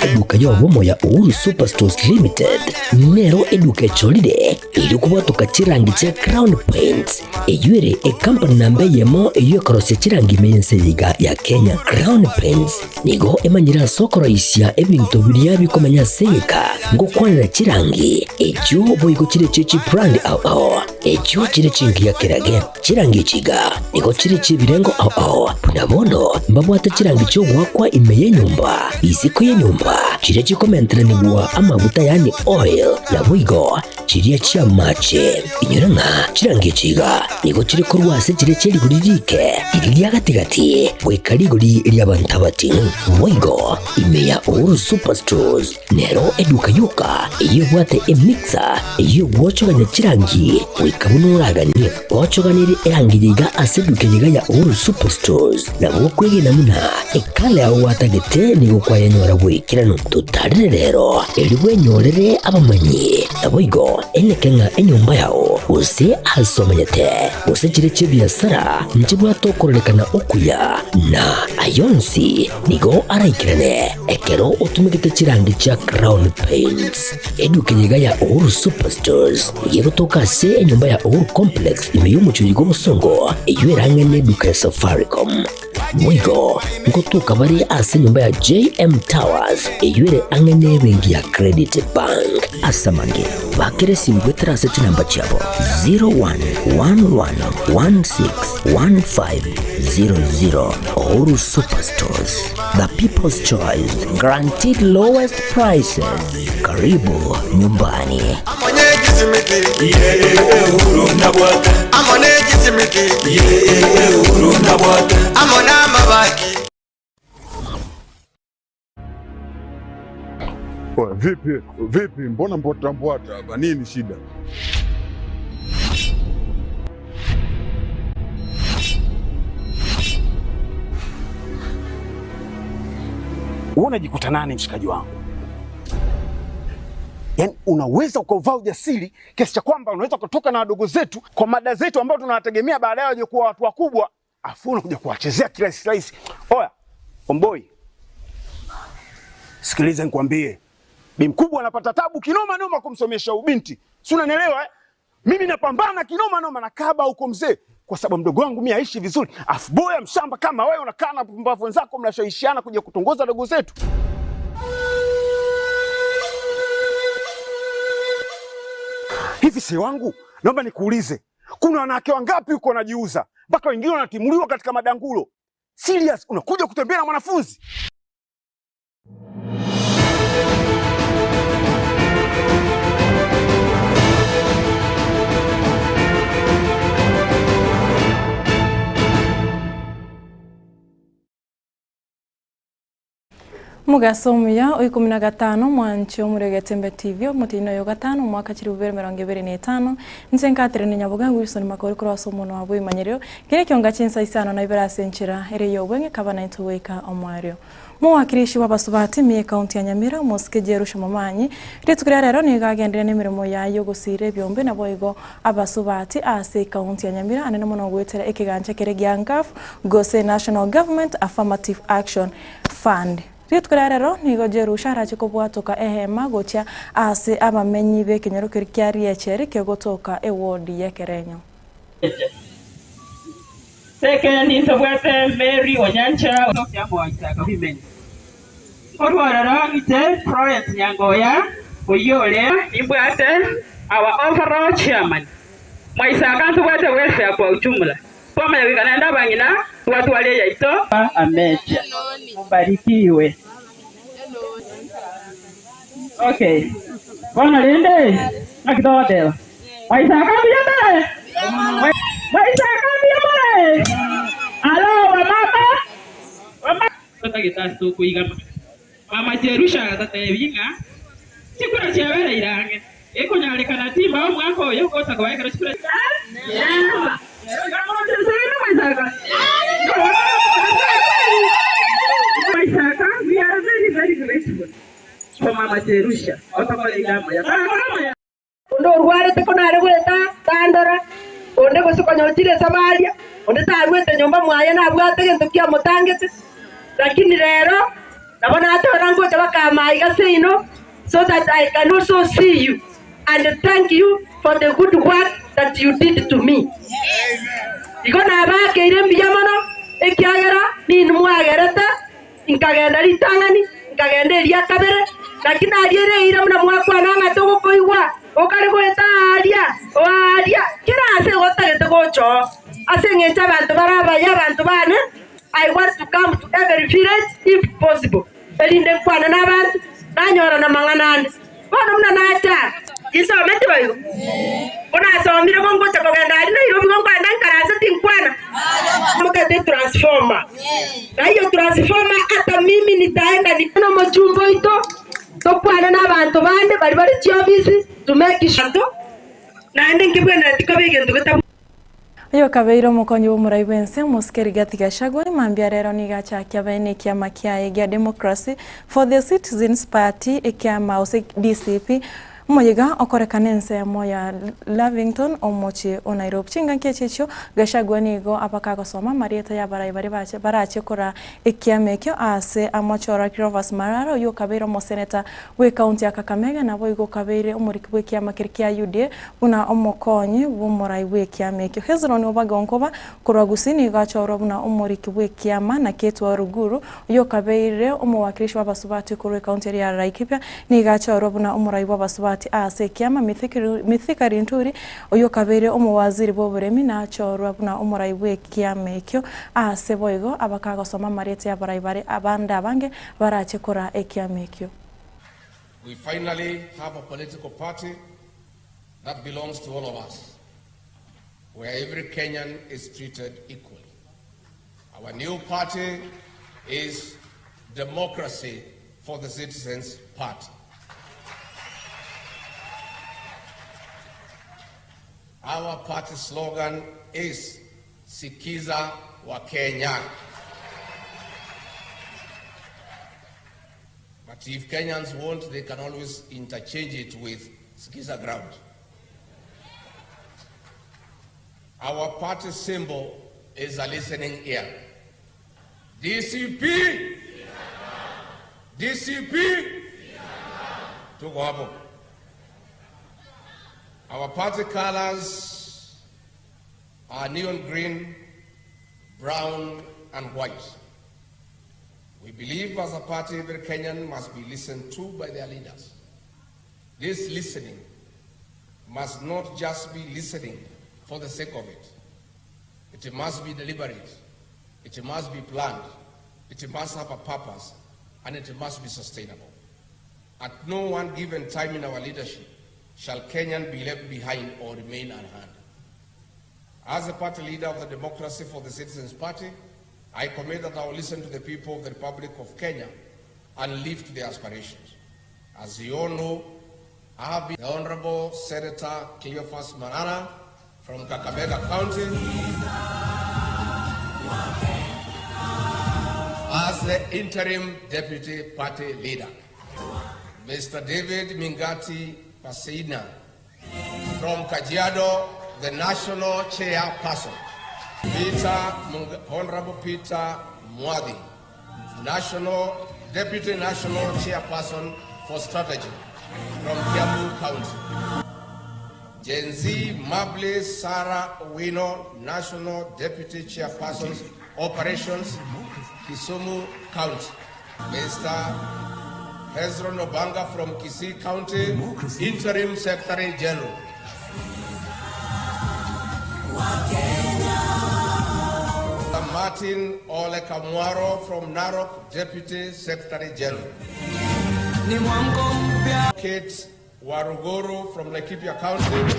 Eduka y'obomo ya Uhuru Superstores Limited nero eduka echorire erio kobwatoka chirangi chia Crown Paints eyio ere ekampani namba eyemo eyio ekorosia chirangi ime y'ense eye iga ya Kenya. Crown Paints nigo emanyire ase okoroisia ebinto biria bikomenya ase egeka ngokwanera chirangi echio boigo chire chie chibrand ao ao echio chire chingiya kerage. Chirangi echi iga nigo chire chi'ebirengo ao ao, buna bono mbabwate chirangi chi'ogoakwa ime y'enyomba, isiko y'enyomba, chiria chikomenteranigwa amaguta yaani oil, naboigo chiria chi'amache. Inyora ng'a chirangi echi iga nigo chire korwa ase chiria chie rigori riike, riria ria gati-gati, goika rigori ri'abanto abating'u. Boigo ime ya Uhuru Superstores Nero eduka yoka eyio ebwate emixer eyio egwochogania chirangi goika buna oraganie. Ochoganirie erangi yaiga ase eduka eyeiga ya Uhuru Superstores nabo okwegena buna ekala yao gwatagete nigo kwayenyora bw'ekeranu. Totarere rero erio bwenyorere abamanyi naboigo eneke ng'a enyomba yao gose ase omenyete gose chire chi'ebiasara nchibwate okororekana okuya na ayonsi Nigo araikerane ekero otumegete chirangi chia Crown Paints. Eduka eye iga ya Uhuru Superstores nigo egotoka ase enyomba ya Uhuru Complex ime y'omochie oyo bw'Obosongo eyio ere ang'e n'eduka ya Safaricom. Boigo ngotoka bare ase enyomba ya JM Towers eyio ere ang'e n'ebenki ya Credit Bank. Ase amange, bakera esimu goetera ase chinamba chiabo 0111161500. Uhuru Superstores, the people's choice, guaranteed lowest prices. Karibu nyumbani. Oya, vipi vipi, mbona mbwata mbwata hapa, nini shida? Wewe unajikuta nani mshikaji wangu? Yaani unaweza ukauvaa ujasiri kiasi cha kwamba unaweza kutoka na wadogo zetu kwa mada zetu ambao tunawategemea baadaye waje kuwa watu wakubwa, afu unakuja kuwachezea kirahisi rahisi. Oya, omboi, sikiliza nikwambie, bi mkubwa anapata tabu kinoma noma kumsomesha ubinti, si unanielewa eh? Mimi napambana kinoma noma na kaba huko mzee, kwa sababu mdogo wangu mimi aishi vizuri, afu boya mshamba kama wewe unakaa na pumbavu wenzako mnashawishiana kuja kutongoza dogo zetu. Hivi si wangu, naomba nikuulize, kuna wanawake wangapi huko wanajiuza mpaka wengine wanatimuliwa katika madangulo? Serious, unakuja kutembea na mwanafunzi? Omogaso omuya o ikomi na gatano mwanche omore Getembe TV omotienyi oyo gatano omwaka chilifu bibere emerongo ebere na etano inche nkaterene Nyaboga Wilson Makori korwa ase omonwa bw'ebimanyerio kere ekionga chinsa isano na ibere ase enchera ere y'obweng'e kaba naintwe goika omoerio. Mowakilishi bw'abasubati ime y'ekaunti ya Nyamira omosike Jerusha Momanyi rituko ria rero nigo agenderire nemeremo yaye y'ogosiira ebiombe naboigo abasubati ase ekaunti ya Nyamira anene mono goetera ekegancha kere gia NGAAF gose National Government Affirmative Action Fund. Rituko ria rero nigo Jerusha arache kobwatoka eheema gochia ase abamenyi b'ekenyoro keria kia Riecheri kegotoka ewodi y'ekerenyo. Second, ntobwate Mary Onyancha Korwa ororo ng'iche Florence Nyangoya oyio ore. Nimbwate our overall chairman Mwaisaka ntobwate welfare kwa ujumla. Twamanya goika naende abang'ina twatware eyaito. Amecha. Mobarikiwe. Okay. Bono rende, naki togoteba? Mwaisaka mbuya more? Mwaisaka mbuya more? Alo wamama? Wamama? Totagete ase tokoigama. Mama Jerusha agatoteebia ng'a chikura chiabereire ang'e, ekonyarekana timbao omwaka oyo gocha koba ekero chikura Onde orwarete ko nare goeta tandora, onde gose konya ochire Samaria, onde taruete nyomba mwaye nabwate gento kiamotangete. Lakini rero Nabo nateba ngocha bakama aiga seino so that I can also see you and thank you for the good work that you did to me. Igo nabaakeire mbuya mono, ekiagera ninwe mwagerete nkagenda ritang'ani, nkagenda eria kabere, naki nariire eira buna mwakwana ng'a togokoigwa, okare goeta aaria, o aaria, kera aase igo otagete gocha oo. Ase engencho abanto bare abaya, abanto baane, I want to come to every village if possible, erinde nkwane nabanto, nanyora namang'ana ande. Bono buna nacha aa, tinsometi boigo? Ko nasomire ko ngocha kogenda aria Nairobi ko nkoenda nkaranse tinkwana. Mokete etransformer. Na hiyo transformer hata mimi nitaenda ni nomochumba oito, tokwane nabanto bande baria bare chiofisi to make sure. Naende nkebwenereti koba egento getabu. Oyokabeire omokonyi bw'omorai bw'ense, omosike Rigathi Gachagua, mambia rero nigo achakia abe nekiama kiaye gia Democracy for the Citizens Party ekiama gose DCP, omoyega okorekana ensemo ya Lavington omochie o Nairobi. Chingaki echi echio Gachagua nigo abaka agosoma amarieta y'abarai baria bache barache koraa ekiama ekio ase amochoro Cleophas Malala oyio okabeire omoseneta bw'ecounty ya Kakamega naboigo okabeire omoriki bw'ekiama keria kia UDA Buna omokonyi bw'omorai bw'ekiama ekio. Hezironi obagonkoba korwa Gusii nigo achorwa buna omoriki bw'ekiama na Kate Waruguru, oyio okabeire omowakilishi bw'abasubati korwa ekaunti eria ya Laikipia, nigo achorwa buna omorai bw'abasubati aase ekiama. Mithika Linturi, oyio okabeire omowaziri bw'oboremi, nachorwa buna omorai bw'ekiama ekio aase boigo abakagosoma amarieta y'abarai bare abande abange barache koraa ekiama ekio. We finally have a political party that belongs to all of us, where every Kenyan is treated equally. Our new party is Democracy for the Citizens Party. Our party slogan is Sikiza wa Kenya. But if Kenyans want, they can always interchange it with Sikiza ground. Our party symbol is a listening ear. DCP! DCP! Tuko hapo. Our party colors are neon green, brown, and white. We believe as a party every Kenyan must be listened to by their leaders. This listening must not just be listening for the sake of it. It must be deliberate. It must be planned. It must have a purpose. And it must be sustainable. At no one given time in our leadership shall Kenyan be left behind or remain unheard. As a party leader of the Democracy for the Citizens Party, I commit that I will listen to the people of the Republic of Kenya and lift their aspirations. As you all know, I have been the Honorable Senator Cleophas Malala from Kakamega County as the interim deputy party leader. Mr. David Mingati Pasina from Kajiado, the national chairperson. Peter, Honorable Peter Mwadi, National Deputy National Chairperson for Strategy from Kiambu County. Gen Z Mable Sarah Wino, National Deputy Chairperson Operations, Kisumu County. Mr. Hezron Obanga from Kisii County, Interim Secretary General. Martin Ole Kamwaro from Narok, Deputy Secretary General. Kate Waruguru from Laikipia County,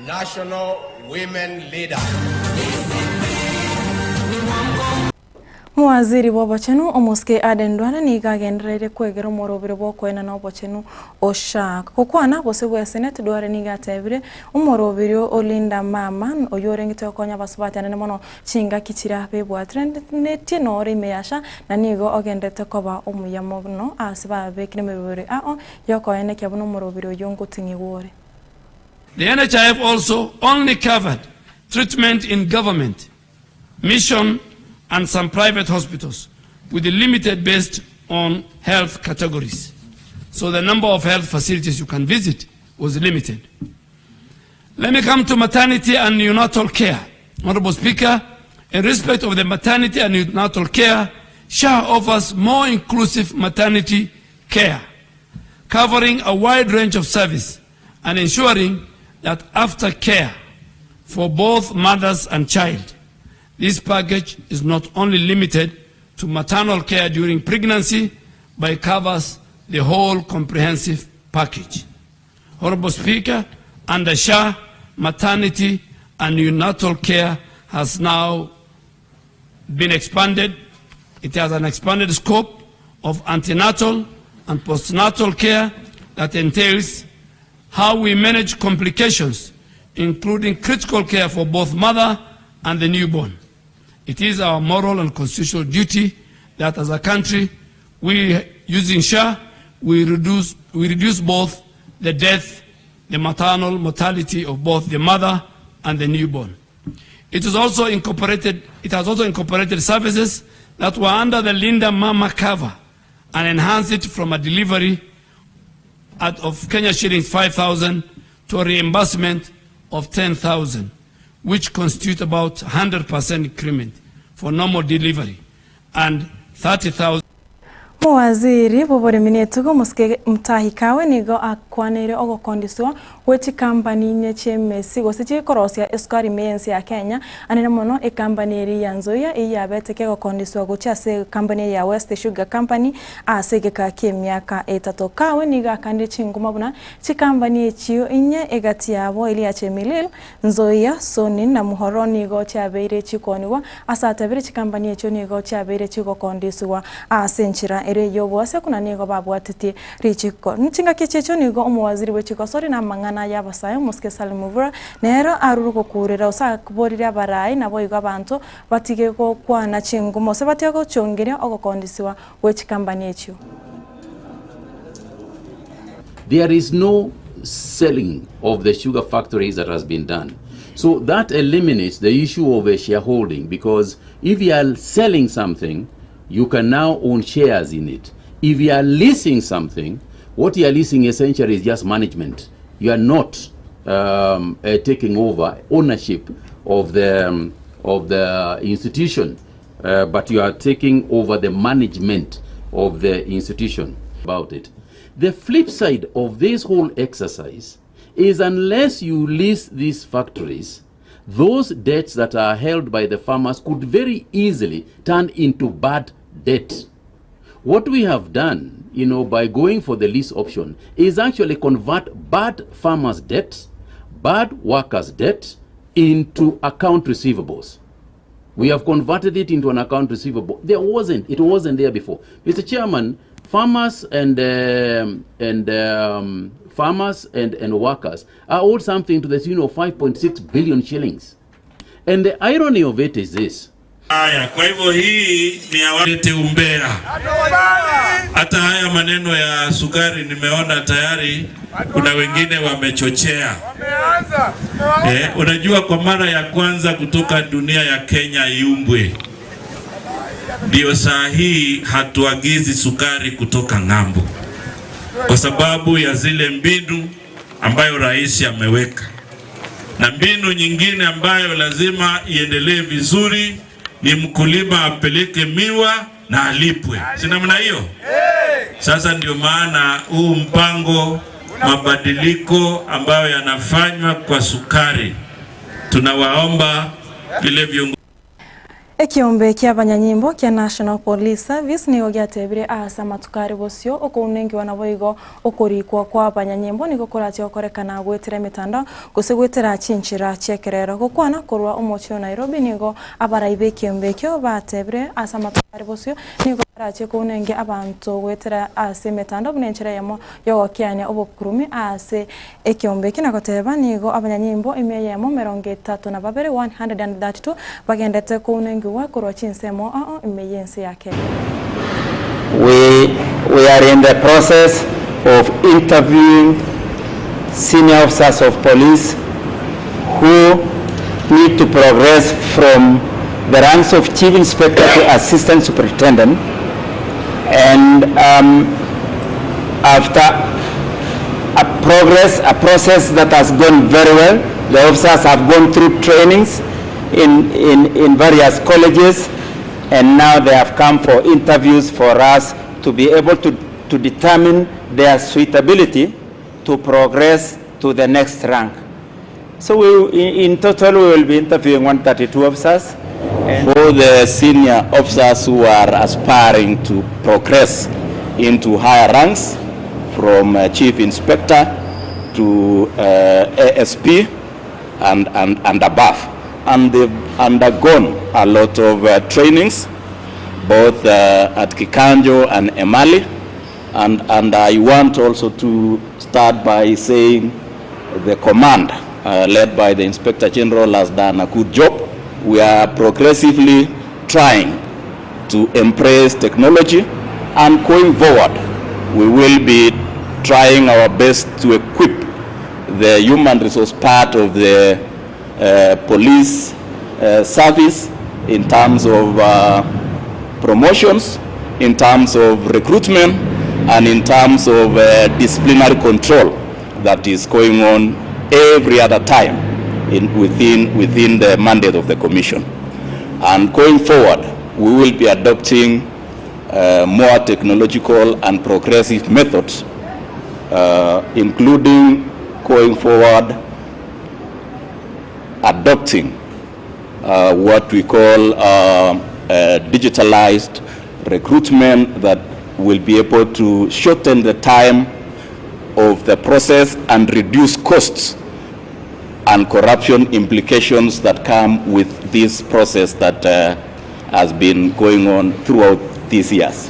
National Women Leader. Omowaziri bw'obochenu omosike Aden Duale nigo agendereire kwegera omorobero bw'okoenana obochenu o SHA. Gokwana gose bwe Senate Duale nigo atebire omoroberio o Linda Mama oyio orengete gokonya abasubati anene mono chingaki chiria bebwatirenetie nore ime ya SHA na nigo ogenderete koba omuya mono ase babekire emebere ao yokoenekia buna omoroberi oyio ngoting'igwa ore. The NHIF also only covered treatment in government, mission and some private hospitals with limited based on health categories. So the number of health facilities you can visit was limited. Let me come to maternity and neonatal care. Honorable Speaker, in respect of the maternity and neonatal care, SHA offers more inclusive maternity care, covering a wide range of service and ensuring that after care for both mothers and child, this package is not only limited to maternal care during pregnancy, but covers the whole comprehensive package. Honorable Speaker, under SHA, maternity and neonatal care has now been expanded. It has an expanded scope of antenatal and postnatal care that entails how we manage complications, including critical care for both mother and the newborn. It is our moral and constitutional duty that as a country, we, using SHA, we reduce, we reduce both the death, the maternal mortality of both the mother and the newborn. It is also incorporated, it has also incorporated services that were under the Linda Mama cover and enhanced it from a delivery at, of Kenya shillings 5,000 to a reimbursement of 10,000, which constitute about 100% increment for normal delivery and 30,000 Mowaziri bw'oboremi na etugo Mosike Mutahi Kagwe nigo akwaneire ogokondiswa gwe chikampani inye chi'emesi gose chikorosia esukari ime y'ense ya Kenya anene mono ekampani eria ya Nzoia eyio yabete kegokondiswa gochia ase ekampani eye ya West Sugar Company ase egeka ki'emiaka etato. Kagwe nigo akanire chinguma buna chikampani echio inye egati yabo eria ya Chemilil, Nzoia, Sony na Muhoro nigo chiabeire chikonigwa ase atabire chikampani echio nigo chiabeire chigokondiswa ase enchera ere y'oboaseku na nigo babwatetie richiko. Chingaki echi echio nigo omowaziri bwe chigosori na amang'ana y'abasae omosike Salim Mvurya nere arure gokurera ase aborire abarai naboigo abanto batige gokwana chinguma gose batige gochongeria ogokondisiwa gwe chikampani echio. There is no selling of the sugar factories that has been done. So that eliminates the issue of a shareholding because if you are selling something, you can now own shares in it. If you are leasing something, what you are leasing essentially is just management. You are not um, uh, taking over ownership of the, um, of the institution, uh, but you are taking over the management of the institution about it. The flip side of this whole exercise is unless you lease these factories, those debts that are held by the farmers could very easily turn into bad debt. What we have done, you know, by going for the lease option is actually convert bad farmers' debt, bad workers' debt into account receivables. We have converted it into an account receivable. There wasn't, it wasn't there before. Mr. Chairman, farmers and, um, and um, farmers and, and workers are owed something to the tune of 5.6 billion shillings. And the irony of it is this. Haya, kwa hivyo hii ni awalete umbea. Hata haya maneno ya sukari nimeona tayari kuna wengine wamechochea. Eh, unajua kwa mara ya kwanza kutoka dunia ya Kenya iumbwe, ndio saa hii hatuagizi sukari kutoka ng'ambo kwa sababu ya zile mbinu ambayo rais ameweka, na mbinu nyingine ambayo lazima iendelee vizuri ni mkulima apeleke miwa na alipwe, si namna hiyo? Sasa ndio maana huu mpango mabadiliko ambayo yanafanywa kwa sukari, tunawaomba vile viongozi Ekiombe ki'abanyanyimbo kia National Police Service nigo giatebire ase amatuko are bosio okounenkiwa naboigo okorikwa kwa abanyanyimbo nigo korachie gokorekana goetera emetandao gose goetera chinchera chi'ekerero. Gokwana korwa omochie o Nairobi nigo abarai b'ekiombe ekio batebire ase amatuko are bosio nigo barachie kounenkia abanto goetera ase emetandao buna enchera eyemo yogokiania obokurumi ase ekiombe eke na goteba nigo abanyanyimbo emia eyemo emerongo etato na babere, 132, bagendete kounenkiwa korwa chinsemo ao ime y'ense ya Kenya. We, we are in the process of interviewing senior officers of police who need to progress from the ranks of chief inspector to assistant superintendent. And um, after a progress, a process that has gone very well, the officers have gone through trainings in, in, in various colleges, and now they have come for interviews for us to be able to, to determine their suitability to progress to the next rank. So we, in, in total, we will be interviewing 132 officers. And For the senior officers who are aspiring to progress into higher ranks, from uh, chief inspector to uh, ASP and, and, and above. And they've undergone a lot of uh, trainings, both uh, at Kikanjo and Emali. And, and I want also to start by saying the command uh, led by the Inspector General has done a good job. We are progressively trying to embrace technology and going forward, we will be trying our best to equip the human resource part of the uh, police uh, service in terms of uh, promotions, in terms of recruitment, and in terms of uh, disciplinary control that is going on every other time in, within, within the mandate of the Commission. And going forward, we will be adopting uh, more technological and progressive methods, uh, including going forward adopting uh, what we call uh, uh, digitalized recruitment that will be able to shorten the time of the process and reduce costs and corruption implications that come with this process that uh, has been going on throughout these years.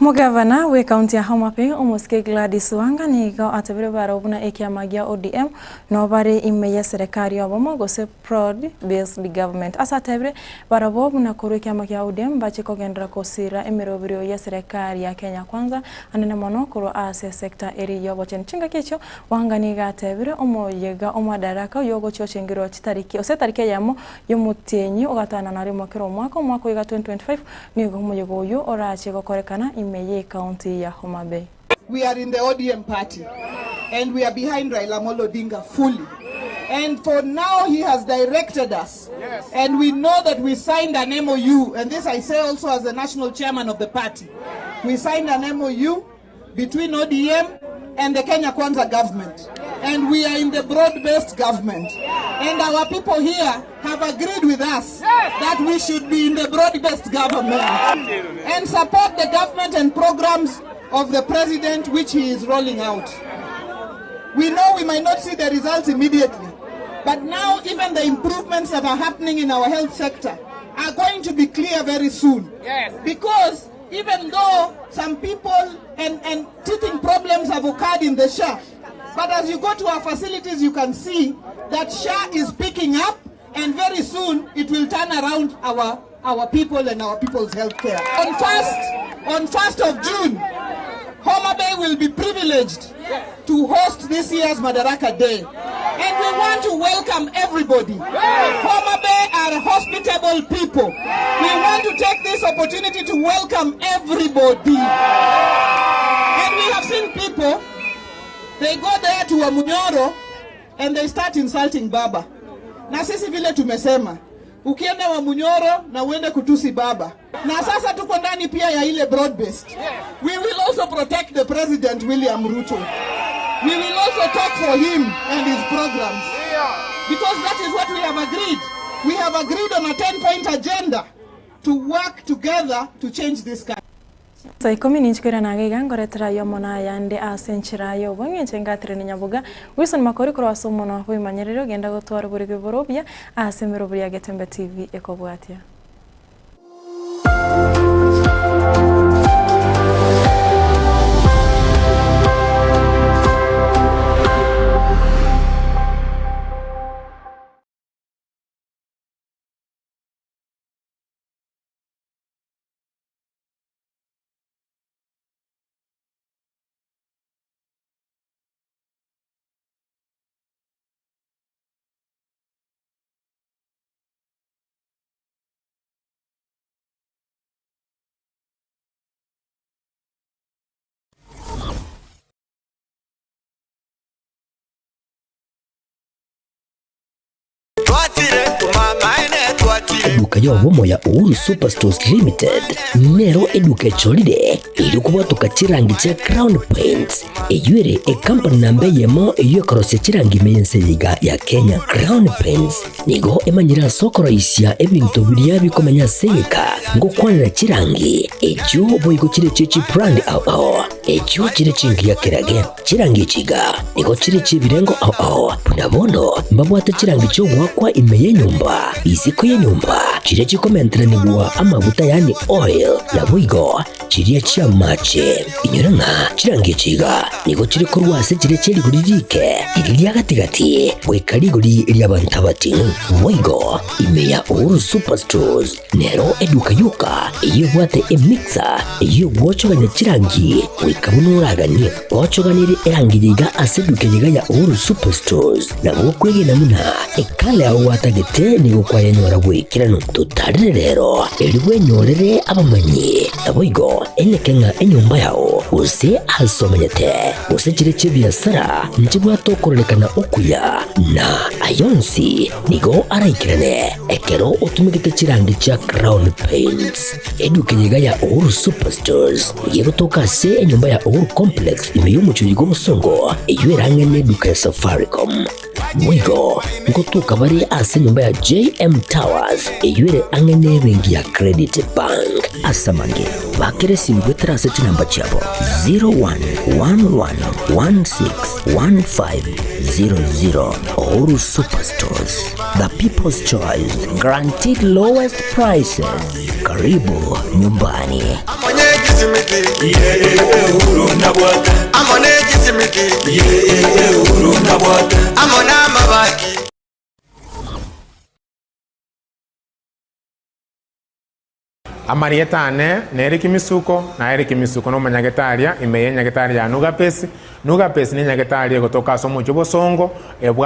Mugavana we kaunti ya Homa Bay omosike Gladys Wanga nigo atebire barobuna ekiama gia ODM no bare ime ya serikali obomo gose broad based government. Ase atebire barabo buna korwa ekiama gia ODM bache kogendera kosira emeroberio ya serikali ya Kenya Kwanza anene mono korwa ase sector eri yobocheni. Chingaki echio Wanga nigo atebire omoyega omadaraka oyo ochengerwa chitariki ose tariki eyemo yomotienyi ogatana na rimo kero omwaka omwaka oiga 2025 nigo omoyega oyo orache gokorekana ime ye kaunti ya Homa Bay. We are in the ODM party and we are behind Raila Amolo Odinga fully. And for now, he has directed us. Yes. And we know that we signed an MOU, and this I say also as the national chairman of the party. We signed an MOU between ODM and the Kenya Kwanza government. And we are in the broad-based government. And our people here have agreed with us that we should be in the broad-based government and support the government and programs of the president which he is rolling out. We know we might not see the results immediately, but now even the improvements that are happening in our health sector are going to be clear very soon. Yes. Because even though some people and, and teething problems have occurred in the SHA, but as you go to our facilities, you can see that SHA is picking up, and very soon it will turn around our, our people and our people's health care. On 1st, on 1st of June, Homa Bay will be privileged to host this year's Madaraka Day. And we want to welcome everybody. Homa Bay are hospitable people. We want to take this opportunity to welcome everybody. And we have seen people, they go there to Wamunyoro and they start insulting Baba. Na sisi vile tumesema, ukienda Wamunyoro na uende kutusi Baba. Na sasa tuko ndani pia ya ile broad based. We will also protect the President William Ruto. We will also talk for him and his programs. Because that is what we have agreed. We have agreed on a 10-point agenda to work together to change this country. Saa ikumi ninchikwira naga ngoretera yomo nayande ase enchera ya obong'enche ngatire ni nyabuga Wilson Makori korwa ase omono bwimanyerere ogenda gotwara oborigi borobia ase emerobori ya Getembe TV ekobwatia. Eduka y'obomo ya Uhuru Superstores Limited nero eduka echorire erio kobwatoka chirangi chia Crown Paints eyio ere ekampani namba eyemo eyio ekorosia chirangi ime y'ense eye iga ya Kenya. Crown Paints nigo emanyire ase okoroisia ebinto biria bikomenya ase egeka ngokwanera chirangi echio boigo chire chie chibrand ao ao echio chire chingiya kerage. Chirangi echi iga nigo chire chi'ebirengo ao ao, buna bono mbabwate chirangi chi'ogoakwa ime y'enyomba, isiko y'enyomba, chiria chikomenteranigwa amaguta yaani oil, naboigo chiria chi'amache. Inyora ng'a chirangi echi iga nigo chire korwa ase chiria chie rigori riike, riria ria gati-gati, goika rigori ri'abanto abating'u. Boigo ime ya Uhuru Superstores Nero eduka yoka eyio ebwate emixer eyio egwochogania chirangi goika buna oraganie. Gochoganirie erangi yiga ase eduka yiga ya Uhuru Superstores nabo okwegena buna ekala yao gwatagete nigo kwayenyora bwaikeranu. Totarere rero erio bwenyorere abamanyi naboigo eneke ng'a enyomba yao gose ase omenyete gose chire chi'ebiasara nchibwate okororekana okuya na ayonsi Nigo araikerane ekero otumegete chirangi chia Crown Paints. Eduka eye iga ya Uhuru Superstores nigo egotoka ase enyomba ya Uhuru Complex ime y'omochie oyo bw'obosongo eyio erang'e neduka ya Safaricom. Boigo ngotoka bare ase enyomba ya JM Towers eyio ere ang'e nebenki ya Credit Bank. Ase amange bakere esimi goetera ase chinamba chiabo 0111161500. Uhuru Superstores, the people's choice, guaranteed lowest prices. Karibu nyumbani. Amarieta ane nere Kimisuko, na ere Kimisuko nomonyagetaria ime y'enyagetari ya Nugapesi. Nugapesi nenyagetari egotoka ase omochie o Bosongo, ebwate.